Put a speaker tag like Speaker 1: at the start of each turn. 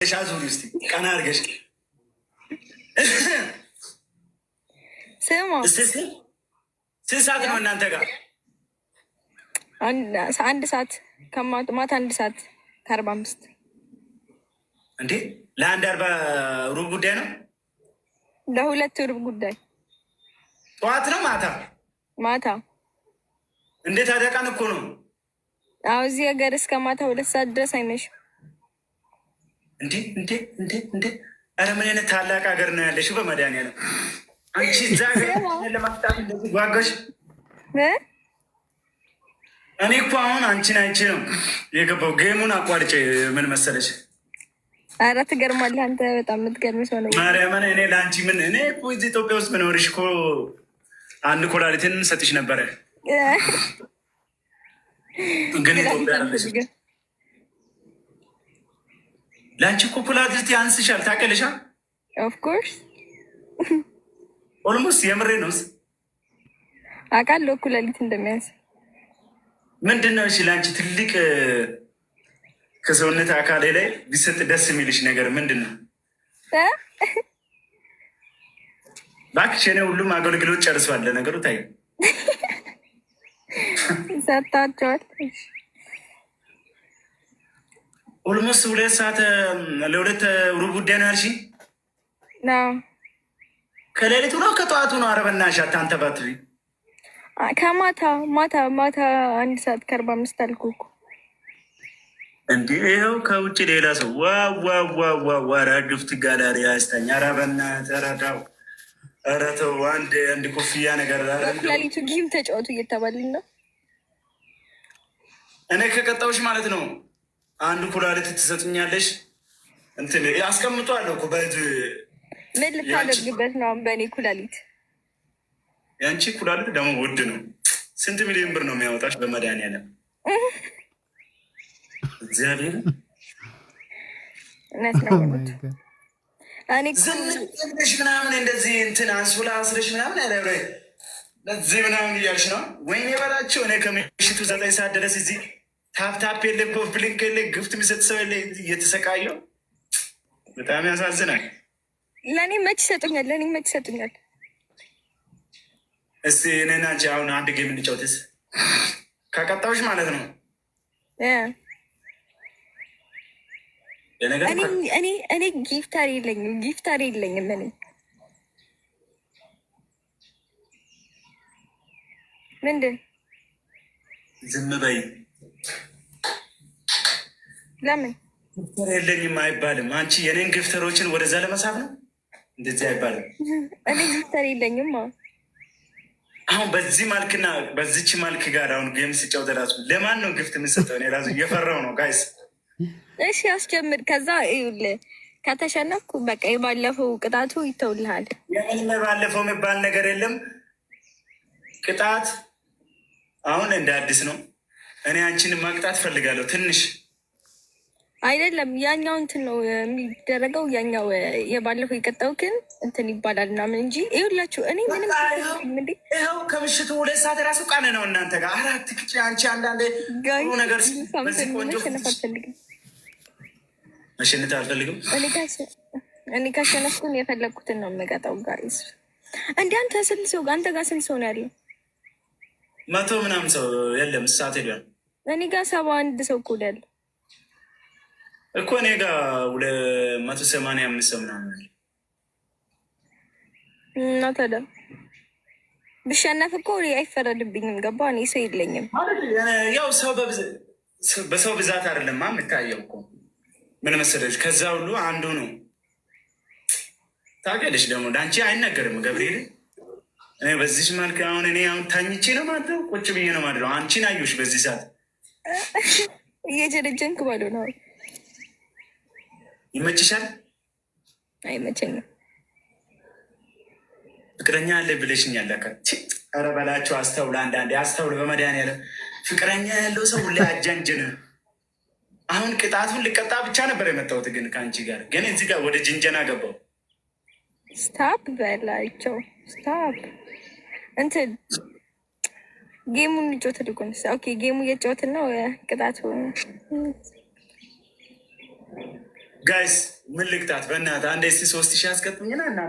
Speaker 1: አዙሪ እስኪ ቀና አድርገሽ።
Speaker 2: ስማ።
Speaker 1: ስንት ሰዓት ነው እናንተ ጋር?
Speaker 2: 1 ሰዓት ከማታ፣ 1 ሰዓት ከ45።
Speaker 1: እንዴ፣ ለአንድ አርባ ሩብ ጉዳይ ነው።
Speaker 2: ለሁለት ሩብ ጉዳይ።
Speaker 1: ጠዋት ነው ማታ?
Speaker 2: ማታ።
Speaker 1: እንዴት ታዲያ ቀን እኮ ነው።
Speaker 2: አዎ፣ እዚህ ሀገር እስከ ማታ 2 ሰዓት ድረስ አይመሽም።
Speaker 1: እንዴ እንዴ እንዴ እንዴ! ኧረ ምን አይነት ታላቅ ሀገር ነው ያለሽው? በመድኃኒዓለም አንቺ እዛ ሀገር ለማምጣት እንደዚህ ጓጓሽ። እኔ እኮ አሁን አንቺን አይቼ ነው የገባው። Game ኡን አቋርጬ ምን መሰለሽ።
Speaker 2: ኧረ ትገርማለህ አንተ፣ በጣም የምትገርም ሰው ነው።
Speaker 1: ማርያምን እኔ ለአንቺ ምን፣ እኔ እኮ እዚህ ኢትዮጵያ ውስጥ ብኖርሽ እኮ አንድ ኩላሊትን ሰጥሽ ነበረ። ግን ኢትዮጵያ አይደለሽም። ለአንቺ እኮ ኩላሊት ያንስሻል፣ ታውቂያለሽ?
Speaker 2: Of course.
Speaker 1: Almost የምሬ ነው።
Speaker 2: አውቃለሁ ኩላሊት እንደሚያንስ።
Speaker 1: ምንድን ነው እሺ፣ ለአንቺ ትልቅ ከሰውነት አካሌ ላይ ቢሰጥ ደስ የሚልሽ ነገር ምንድን ነው? እባክሽ፣ እኔ ሁሉም አገልግሎት ጨርሷል። ለነገሩ ታይ።
Speaker 2: ሰጥታቸዋል።
Speaker 1: Almost 2 ሰዓት ለሁለት ሩብ ጉዳይ ነው ያልሽኝ? ከሌሊቱ ነው ከጠዋቱ ነው? ኧረ በእናትሽ አታንተባትቢ።
Speaker 2: ከማታ፣ ማታ ማታ 1 ሰዓት ከ45 አልኩህ እኮ።
Speaker 1: እንዲህ ይኸው ከውጭ ሌላ ሰው ዋ ዋ ዋ ዋ! ኧረ gift gallery ያስተኛ። ኧረ በእናትህ፣ ኧረ ተው፣ ኧረ ተው። አንድ አንድ ኮፍያ ነገር።
Speaker 2: በኩላሊቱ game ተጫወቱ እየተባልን ነው።
Speaker 1: እኔ ከቀጣዎች ማለት ነው አንድ ኩላሊት ትሰጥኛለሽ። እንትን አስቀምጧለሁ እኮ በዚህ።
Speaker 2: ምን ልታደርግበት ነው አሁን በእኔ ኩላሊት?
Speaker 1: የአንቺ ኩላሊት ደግሞ ውድ ነው። ስንት ሚሊዮን ብር ነው የሚያወጣሽ? በመድኃኒዓለም እግዚአብሔር።
Speaker 2: እውነት ነው። እኔ
Speaker 1: ዝም ምናምን እንደዚህ እንትን አንሶላ አስረሽ ምናምን ያለ ለዚህ ምናምን እያልሽ ነው። ወይኔ በላቸው። እኔ ከምሽቱ 9 ሰዓት ድረስ እዚህ tap tap የለ፣ copy link የለ፣ gift የሚሰጥ ሰው የለ፣ እየተሰቃየው በጣም ያሳዝናል።
Speaker 2: ለእኔ መች ይሰጡኛል? ለእኔ መች ይሰጡኛል?
Speaker 1: እስቲ እኔና አንቺ አሁን አንድ game እንጫወትስ ከቀጣዮች ማለት ነው።
Speaker 2: እኔ gifter የለኝም፣ gifter የለኝም። እኔ ምንድን
Speaker 1: ዝም በይ።
Speaker 2: ለምን?
Speaker 1: Gifter የለኝም አይባልም። አንቺ የኔን gifter ኦችን ወደዛ ለመሳብ ነው። እንደዚህ አይባልም።
Speaker 2: እኔ gifter የለኝም።
Speaker 1: አሁን በዚህ መልክና በዚች መልክ ጋር አሁን game ሲጫወት ራሱ ለማን ነው gift የምሰጠው? እኔ ራሱ እየፈራው ነው guys።
Speaker 2: እሺ አስጀምር። ከዛ ይኸውልህ ከተሸነፍኩ በቃ የባለፈው ቅጣቱ ይተውልሃል።
Speaker 1: የምን ባለፈው የሚባል ነገር የለም። ቅጣት አሁን እንደ አዲስ ነው። እኔ አንቺን ማቅጣት ፈልጋለሁ ትንሽ።
Speaker 2: አይደለም፣ ያኛው እንትን ነው የሚደረገው። ያኛው የባለፈው የቀጣው ግን እንትን ይባላል ምናምን እንጂ ይኸውላችሁ እኔ ምንም
Speaker 1: ይኸው ከምሽቱ 2 ሰዓት ራሱ ቀን ነው እናንተ ጋር አራት ቅጭ። አንቺ አንዳንዴ ጥሩ ነገር በዚህ ቆንጆ
Speaker 2: አልፈልግም።
Speaker 1: መሸነፍ አልፈልግም።
Speaker 2: እኔ ካሸነፍኩን የፈለግኩትን ነው የምቀጣው። Guys፣ እንዲ አንተ ስንት ሰው፣ አንተ ጋር ስንት ሰው ነው ያለው?
Speaker 1: መቶ ምናምን ሰው የለም፣ ሰዓት ሄዷል።
Speaker 2: እኔ ጋር 71 ሰው እኮ ነው ያለው።
Speaker 1: እኮ እኔ ጋር 285 ሰው ምናምን።
Speaker 2: እና ታዲያ ብሸነፍ እኮ አይፈረድብኝም። ገባ? እኔ ሰው የለኝም።
Speaker 1: ያው ሰው በሰው ብዛት አይደለማ የምታየው እኮ። ምን መሰለሽ፣ ከዛ ሁሉ አንዱ ነው። ታውቂያለሽ ደግሞ ለአንቺ አይነገርም ገብርኤል። እኔ በዚች መልክ አሁን እኔ አሁን ተኝቼ ነው ማለት ነው፣ ቁጭ ብዬ ነው ማለት ነው። አንቺን አየሁሽ በዚህ ሰዓት።
Speaker 2: እየጀነጀንክ ባሉ ነው።
Speaker 1: ይመችሻል?
Speaker 2: አይመቸኝም።
Speaker 1: ፍቅረኛ አለ ብለሽኛል። ለካ ኧረ በላቸው አስተውል፣ አንዳንዴ አስተውል። በመድኃኒዓለም ፍቅረኛ ያለው ሰው ሁሌ አጃንጅን። አሁን ቅጣቱን ልቀጣ ብቻ ነበር የመጣሁት፣ ግን ከአንቺ ጋር ግን እዚህ ጋር ወደ ጅንጀና ገባው።
Speaker 2: Stop በላቸው፣ stop። እንትን game ኡን እንጫወት ልኩን። Okay፣ game ኡ እየጫወትን ነው። ቅጣቱ
Speaker 1: Guys፣ ምን ልቅጣት? በእናትህ አንዴ እስኪ 3000 አስቀጡኝና እናንተ